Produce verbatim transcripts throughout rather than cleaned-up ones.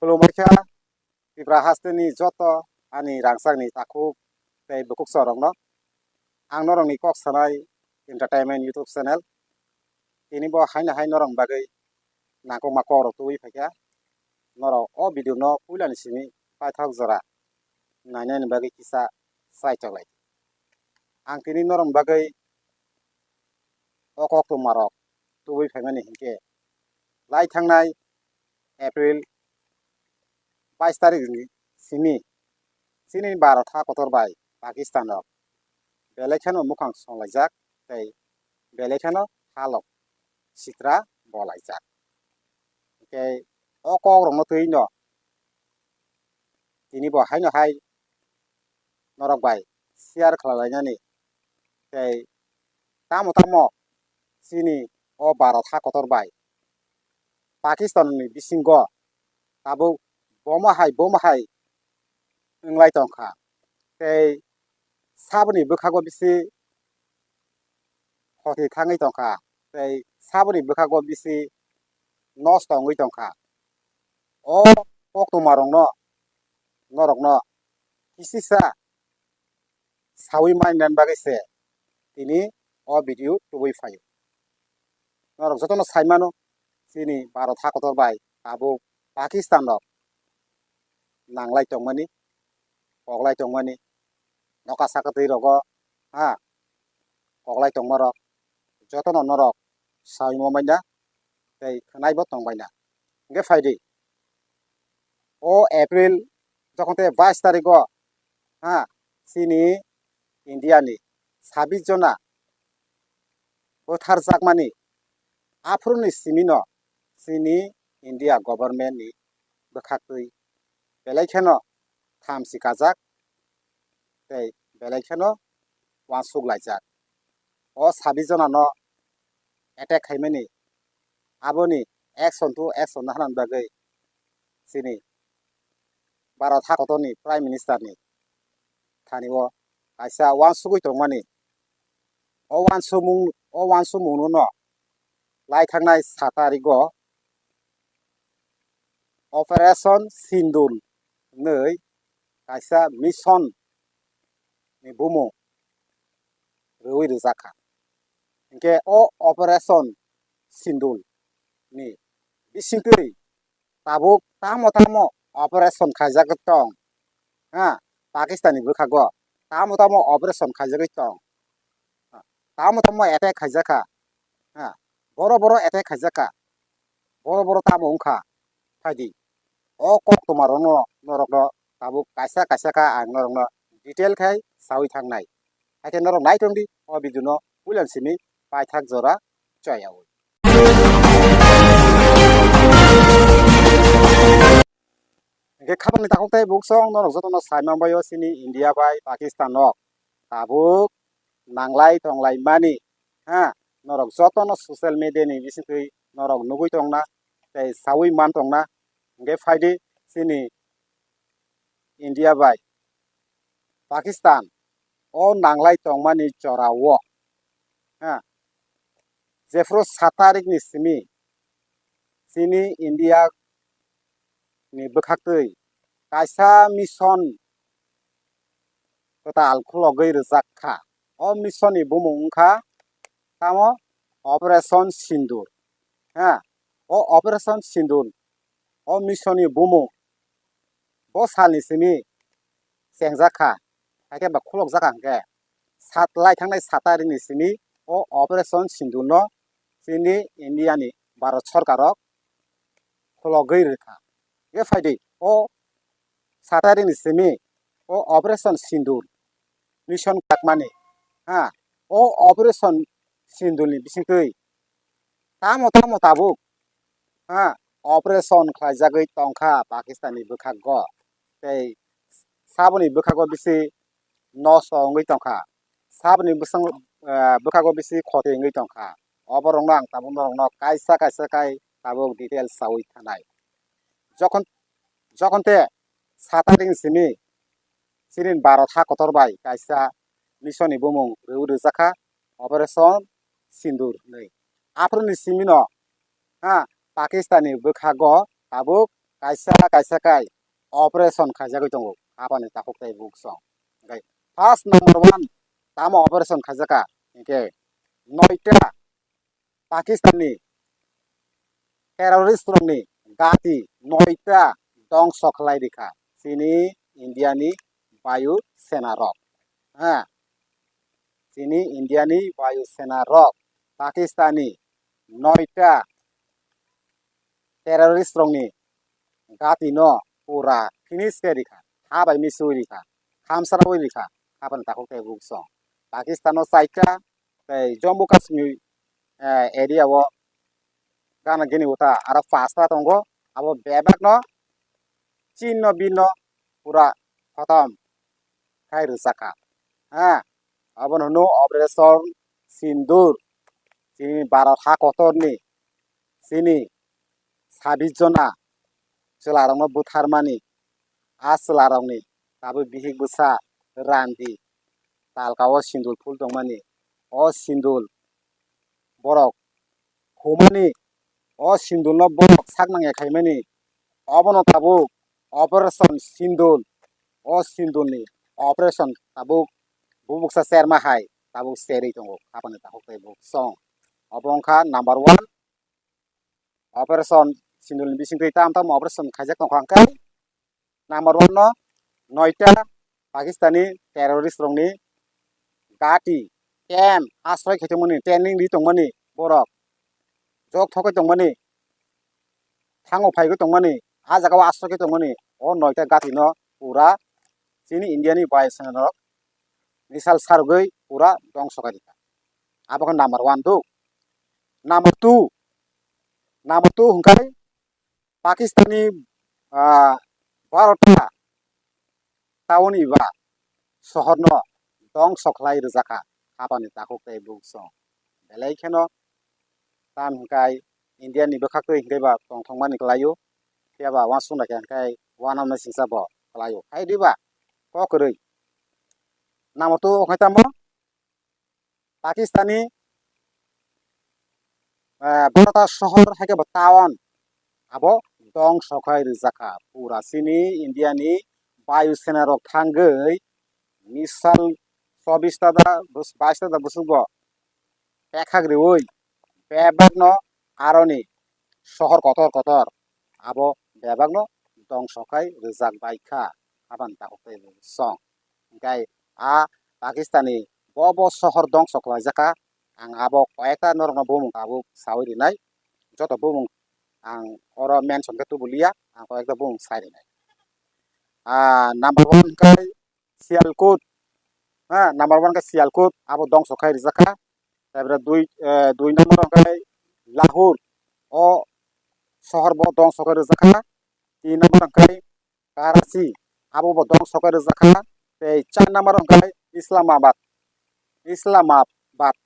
Khulumkha Tripura hasteni joto ani rangchakni takhuk tei bukhukchorokno. Ang norokni kok sanai entertainment YouTube channel. Tini bo haino hai norokni bagwi nangkukma kokrok tubui phaikha. Norok o video no puilani simi paithak jora nainani bagwi kisa chaitok lai. Ang tini norokni bagwi o koktwmarok tubui phaimani hinkhe lai thangnai April bais tarikni simi chini Bharat ha kotor bai Pakistan rok belai kheno mukhang songlaijak tei belai kheno halok sitra bolaijak. Tei o kokrokno twi no tini bo haino hai norok bai share khlai lainani tei tamo tamo chini o Bharat ha kotor bai Pakistan ni bisingo tabuk bomo hai bomo hai wnglai tongkha tei saboni bwkhago bisi khoti thangwi tongkha tei saboni bwkhago bisi nosto wngwi tongkha. O koktwmarokno norokno kisisa sawi manna bagwi se tini o video tubui phaio. Norok jotono sai mano chini Bharat ha kotor bai tabuk Pakistan rok nanglai tongmani, koklai tongmani, noka saka twi rogo ha koklai tongmarok jotono norok sawi manna tei khwnai bo tongbaina. Hwnkhe phaidi o April jokhon tei bais tarigo ha chini India ni sabis jona bwtharjakmani aphuruni simino chini India government ni bwkhaktwi belai kheno thamchi kajak tei belai kheno uansuk laijak. O sabis jonano attack khaimani aboni action to action no hanani bagwi chini Bharat ha kotorni Prime Minister ni thani o kaisa uansugwi tongmani. O uansukmung, o uansukmungno no lai thangnai sa tarigo Operation Sindoor hinwi kaisa mission ni bumung rwui rwjak kha. Hinkhe o Operation Sindoor ni bisingtwi tabuk tamo tamo operation khaijagwi tong, ha, Pakistan ni bwkhago tamo tamo operation khaijagwi tong, tamo tamo attack khaijakha, ha, boro boro attack khaijakha, boro boro tamo wngkha, phaidi o koktwmarokno norokno tabuk kaisa kaisa kha ang norokno detail khai sawi thangnai. Haikhe norok nai tongdi o video no puilan simi paithak jora choyaui. Hingke khapangni takhuk tei buksong norok jotono sai manbaio chini India bai Pakistan no tabuk nanglai tonglai mani, ha, norok jotono social media ni bisingtwi norok nugui tongna tei saui man tongna. Hingke phaidi chini India bai Pakistan o nanglai tongmani jora o, ha, jephru sat tarikni simi chini India ni bwkhaktwi kaisa mission kwtal khulogwi rwjak kha. O mission ni bumung wngkha tamo Operation Sindoor, ha, o Operation Sindoor o mission ni bumung bo salni simi chengjak kha, haikhe ba khulokjak kha hwnkhe sat lai thangnai sat tarikni simi o Operation Sindoor no chini India ni Bharat sorkar rok khulogwi rwkha. Hwnkhe phaidi o sat tarikni simi o Operation Sindoor mission kakmani, ha, o Operation Sindoor ni bisingtwi tamo tamo tabuk, ha, operation khlaijagwi tongkha Pakistan ni bwkhago tei saboni bwkhago bisi nosto wngwi tongkha, saboni bwsang, ah, bwkhago bisi khoti wngwi tongkha. Oborokno ang tabuk norokno kaisa kaisa khai tabuk details saui thanai. Jokhon, jokhon te sat tarikni simi chini Bharat ha kotor bai kaisa mission ni bumung rw rwjakha Operation Sindoor hinwi. Aphuruni simino, ha, Pakistan ni bwkhago tabuk kaisa kaisa kai operation khaijagwi tongo, hapani takhuk tei buksong. Hwnkhe first number one tamo operation khaijakha, hwnkhe noita Pakistan ni terrorist rokni gati noita dongso khlai rikha chini India ni bayu sena rok. Ha, chini India ni bayu sena rok Pakistan ni noita terrorist rokni gati no pura finish khe rikha, ha bai misui rikha, khamsarawi rikha, hapani takhuk tei buksong. Pakistan no chaita tei Jammu Kashmir, eh, area o gana gini uta aro pasta tongo, abo bebak no chin no bin no pura khotom khai rwchakha. Ha, abono hwno operation Sindur, chini Bharat ha kotorni chini sabis jona chwlarokno butharmani, a chwlarokni tabuk bihik bwsa randi talka o sindul phul tongmani, o sindul borok humani, o sindulno borok sak nangya khaimani, obono tabuk operation sindul, o sindulni operation tabuk bubuksa cherma hai tabuk cherwi tongo, hapani takhuk tei buksong. Obo wngkha number one. Operation Sindulni bisingtwi tam tamo operation khaijak tongkha hwnkhe number one no noita Pakistani terrorist rokni gati camp asroi khe tongmani, training ri tongmani borok, jok thokwi tongmani, thango phaiwi tongmani, a jagao asroi khe tongmani, o noita gati no pura chini India ni bayu sena rok missile sarogwi pura dongso khairikha. Abo khe number one do. Number two, number two hwnkhe Pakistani, ah, barota town eba sohorno dongso khlai rwjakha hapani takhuk tei buksong. Belai kheno tam hwnkhe India ni bwkhaktwi hwnkhe ba tongthokmani kwlaio, phiya ba uansuknai khe hwnkhe uanamnai singsa bo kwlaio. Hai diba kok kwrwi. Number two hwnkhe tamo Pakistani, eh, barota sohor hai khe bo town abo dongso khai rwjakha. Pura chini India ni bayu sena rok thangwi missile chobbish ta da bus-, bais ta da bwswk bo pekhak riwi bebakno aroni sohor kotor kotor abo bebakno dongso khai rwjak bai kha, aboni takhuk tei buksong. Hwnkhe a Pakistani bo bo sohor dongso khlaijak kha, ang abo koyekta norokno bumung tabuk saui rinai, joto bumung ang oro mention khe tubu liya, ang koyekta bumung sai rinai. Ah, number one hwnkhe Sialkot, ha, number one khe Sialkot, abo dongso khai rijak kha. Tarpore dui, eh, dui number hwnkhe Lahore, o sohor bo dongso khai rijak kha. Tin number hwnkhe Karachi, abo bo dongso khai rijak kha. Tei char number hwnkhe Islamabad, Islamabad,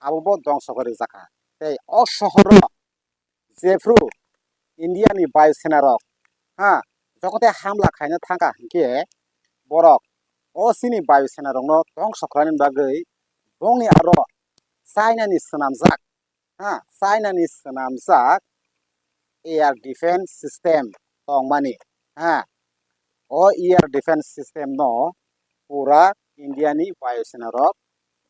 abo bo dongso khai rijak kha. Tei o sohor o jephru India ni bayu sena rok, ha, jokote hamla khaina thangkha hinkhe borok o chini bayu sena rokno dongso khlaina bagwi bongni aro China ni swnamjak, ha, China ni swnamjak air defense system tongmani, ha, o air defense system no pura India ni bayu sena rok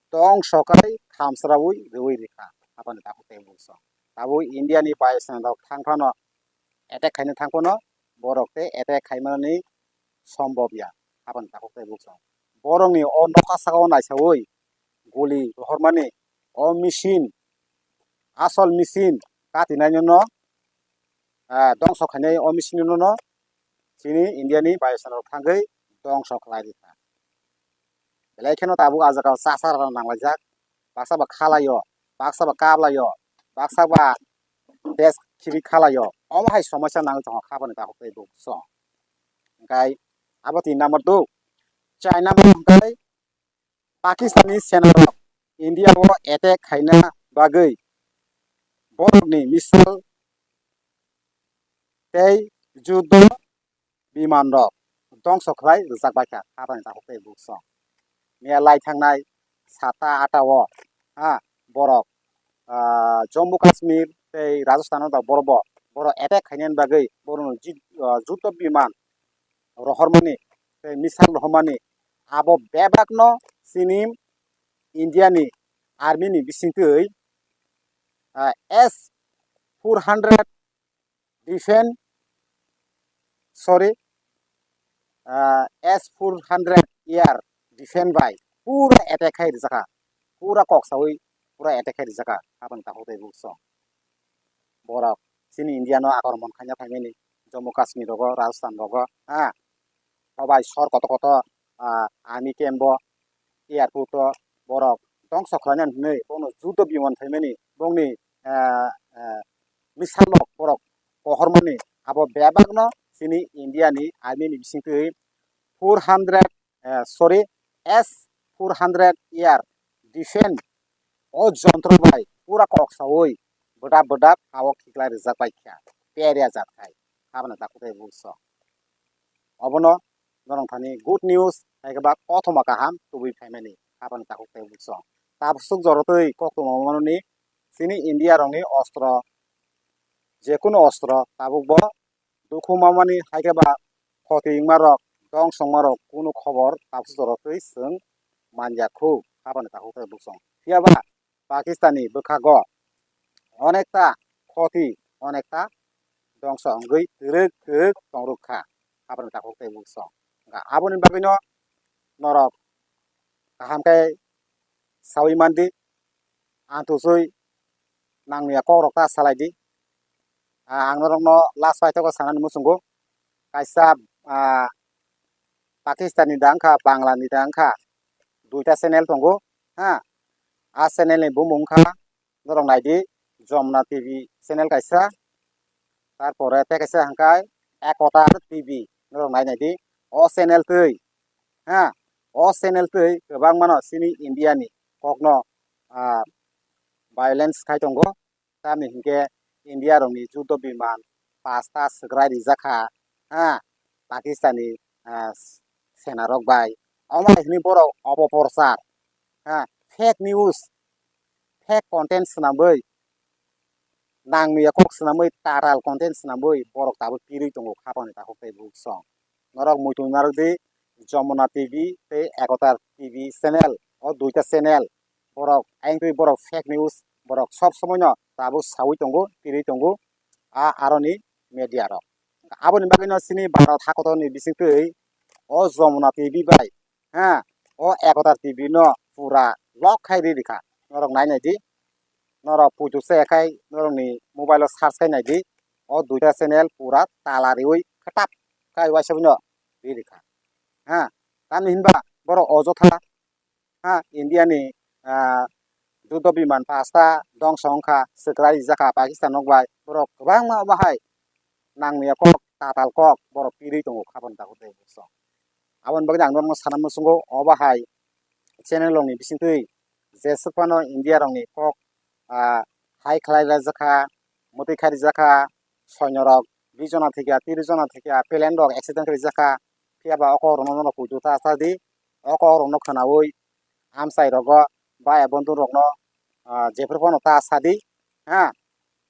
dongso khai khamsraui rwui rikha, aboni takhuk tei buksong. Tabuk India ni bayu sena rok thang phano attack khaina thang phano borok tei attack khaimani sombobya, aboni takhuk tei buksong. Borokni o nokha saka o naisaui guli rohormani o machine, asol machine katinaino no, ah, dongso khainai o machine no no chini India ni bayu sena rok thangwi dongso khlai rikha. Belai kheno tabuk ah jaga o chasarok nanglaijak, baksa ba khalaio, baksa ba kablaio, baksa ba test khibi khalaio, omo hai somosa nangwi tongo haboni takhuk tei buksong. Hwnkhe abo tin number two, char number hwnkhe Pakistani sena rok India o attack khaina bagwi borokni missile tei juddo biman rok dongso khlai rwjak bai kha, habani takhuk tei buksong. Miya lai thangnai sata ata o, ha, borok, ah, Jammu Kashmir tei Rajasthan o da borok bo borok attack khainani bagwi borokno ji-, ah, juto biman rohormani tei missile rohormani abo bebakno chini India ni army ni bisingtwi, ah, S four hundred defense, sorry, ah, S four hundred air defense bai pura attack khai rijak kha, pura kok sawi pura attack khai rijak kha, aboni takhuk tei bukhuksong. Borok chini India no akromon khaina phaimani, Jammu Kashmir rogo, Rajasthan rogo, ha, obai sor koto koto, ah, army camp bo, airport o borok dongso khlainani hinwi bono juto biman phaimani, bongni, ah, ah, missile rok borok kohormani, abo bebakno chini India ni army ni bisingtwi four hundred, eh, sorry, S four hundred air defense o jontro bai pura kok sawi bwdap bwdap ha o khiklai rijak bai kha, peri ajak khai, aboni takhuk tei bukhuksong. Obono norok thani good news, hai khe ba kothoma kaham tubui phaimani, aboni takhuk tei bukhuksong. Tabuk suk jorotwi koktwma manwi chini India rokni ostro, jekunu ostro tabuk bo dukhu mamani hai khe ba khoti wngma rok, dongso wngma rok kunu khobor tabuk jorotwi chwng manya khu, aboni takhuk tei bukhuksong. Phiya ba Pakistan ni bwkhago onekta khoti, onekta dongso wngwi twrwk twrwk tongrwk kha, aboni takhuk tei bukhuksong. Aboni bagwino norok kaham khe sawi mandi, ang tusui nangya kok rok ta salai di. Ah, ang norokno last paithago sanani muchungo, kaisa, ah, Pakistan ni da wngkha, Bangla ni da wngkha, duita channel tongo, ha, a channel ni bumung wngkha, norok naidi, Jamuna T V channel kaisa, tarpore tei kaisa hwnkhe Ekotar T V, norok nai naidi, o channel twi, ha, o channel twi kwbangmano chini India ni kokno, ah, violence khai tongo. Tamni hinkhe India rokni judo biman pasta swkrai rijak kha, ha, Pakistan ni, ah, sena rok bai. Omo hai hwnwi borok opoprochar, ha, fake news, fake content swnamwi, nangni kok swnamwi tatal content swnamwi borok tabuk pirwi tongo khapangni takhuk tei bukhuksong. Norok muitu narwk di, Jamuna T V tei Ekotar T V channel, o duita channel borok ayang twi borok fake news, borok sob somoi no tabuk sawi tongo, pirwi tongo a aroni media rok. Aboni bagwi no chini Bharat hakotor ni bisingtwi o Jamuna T V bai, ha, o Ekotar T V no pura lock khai ri rikha. Norok nai nai di, norok puitu se khai norokni mobile o search khai nai di, o duita channel pura tala riwi khatap khai waisa no ri rikha. Ha, tamni hinba borok ojotha, ha, India ni, ah, judo biman pasta dongso wngkha, swkrai rijak kha Pakistan rok bai, borok kwbangma bahai nangni kok, tatal kok, borok pirwi tongo khapang takhuk tei bukhuksong. Aboni bagwi ang norokno sana muchungo, obo hai channel rokni bisingtwi jeswk phano India rokni kok, ah, hai khlai laijak kha, mwtwi khai rijak kha, soinyo rok bish jona thwikha, trish jona thwikha, plane rok accident khe rijak kha, phiya ba o kok rokno norok puitu ta sa di, o kok rokno khwnaui amchai rogo, baya bondhu rokno, ah, jephru phano ta sa di, ha,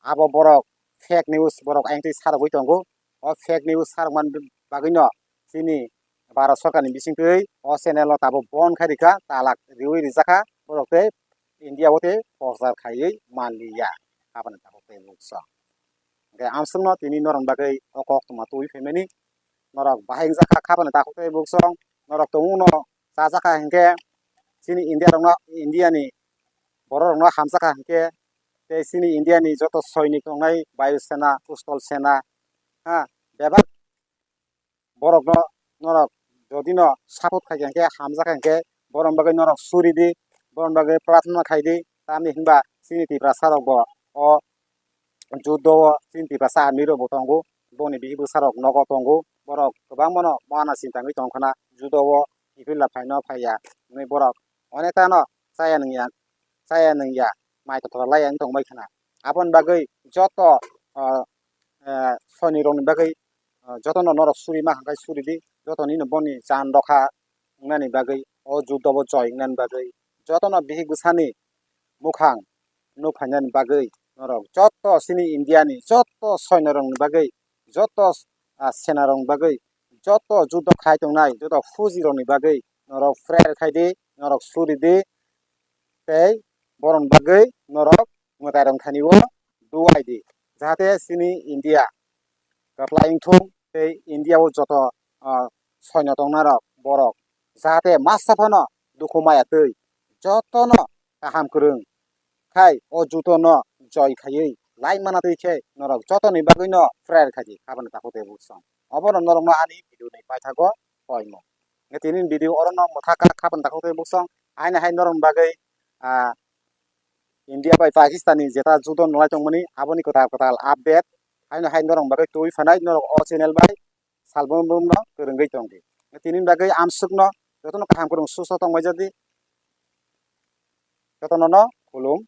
abo borok fake news borok ayang twi sarogwi tongo. O fake news sarokmani bagwino chini Bharat sorkarni bisingtwi o channel no tabuk bon khai rikha, talak riwi rijak kha borok tei India o tei prochar khaiwi manliya, aboni tabuk tei bukhuksong. Hwnkhe amswkno tini norokni bagwi o koktwma tubui phaimani, norok bahai wngjakha khapani takhuk tei bukhuksong, norok tongmungno chajakha hinkhe chini India rokno, India ni borok rokno hamjakha hinkhe tei chini India ni joto soinik tongnai, Bayu Sena, Kustal Sena, ha, bebak borokno norok jodi no support khai kha hinkhe, hamjak kha hinkhe, borokni bagwi norok suri di, borokni bagwi prathana khai di, tamni hinba chini Tiprasa rok bo o judo o chini Tiprasa army rok bo tongo, boni bihik bwsa rok nogo tongo, borok kwbangma no mana sinta wngwi tong khna, judo o kiphilna phaino phaiya hwnwi borok onekta no chaya nungya, chaya nungya, mai kotor laiya wng tongbai khna. Aboni bagwi joto, ah, eh, soni rokni bagwi, ah, jotono norok suri ma hwnkhai suri di, jotoni no boni chan rokha wngnani bagwi, o judo bo joy wngnani bagwi, jotono bihik bwsani mukhang nuk phainani bagwi norok joto chini India ni joto soino rokni bagwi, joto, ah, sena rokni bagwi, joto judo khai tongnai, joto fuji rokni bagwi norok prayer khai di, norok suri di, tei borokni bagwi norok mwtai rok thani o duai di, jahate chini India kwplai wngthung tei India o joto, ah, soino tongnai rok borok jahate masa phano dukhu maya twi jotono kaham kwrwng khai o judo no joy khaiwi lai mana twi khe norok jotoni bagwi no prayer khai di, habani takhuk tei buksong. Obono norokno ani video ni paithago koimung. Tini video oro no mwthaka, habani takhuk tei buksong. Aini hai norokni bagwi, ah, India bai Pakistan ni jeta judo nolai tongmani, aboni kwtal kwtal update haino hai norok bagwi twi phanai, norok o channel bai salbrum brum no kwrwngwi tong di. Tini bagwi amsuk no jotono kaham kwrwng susto tongbai jadi, jotono no khulum.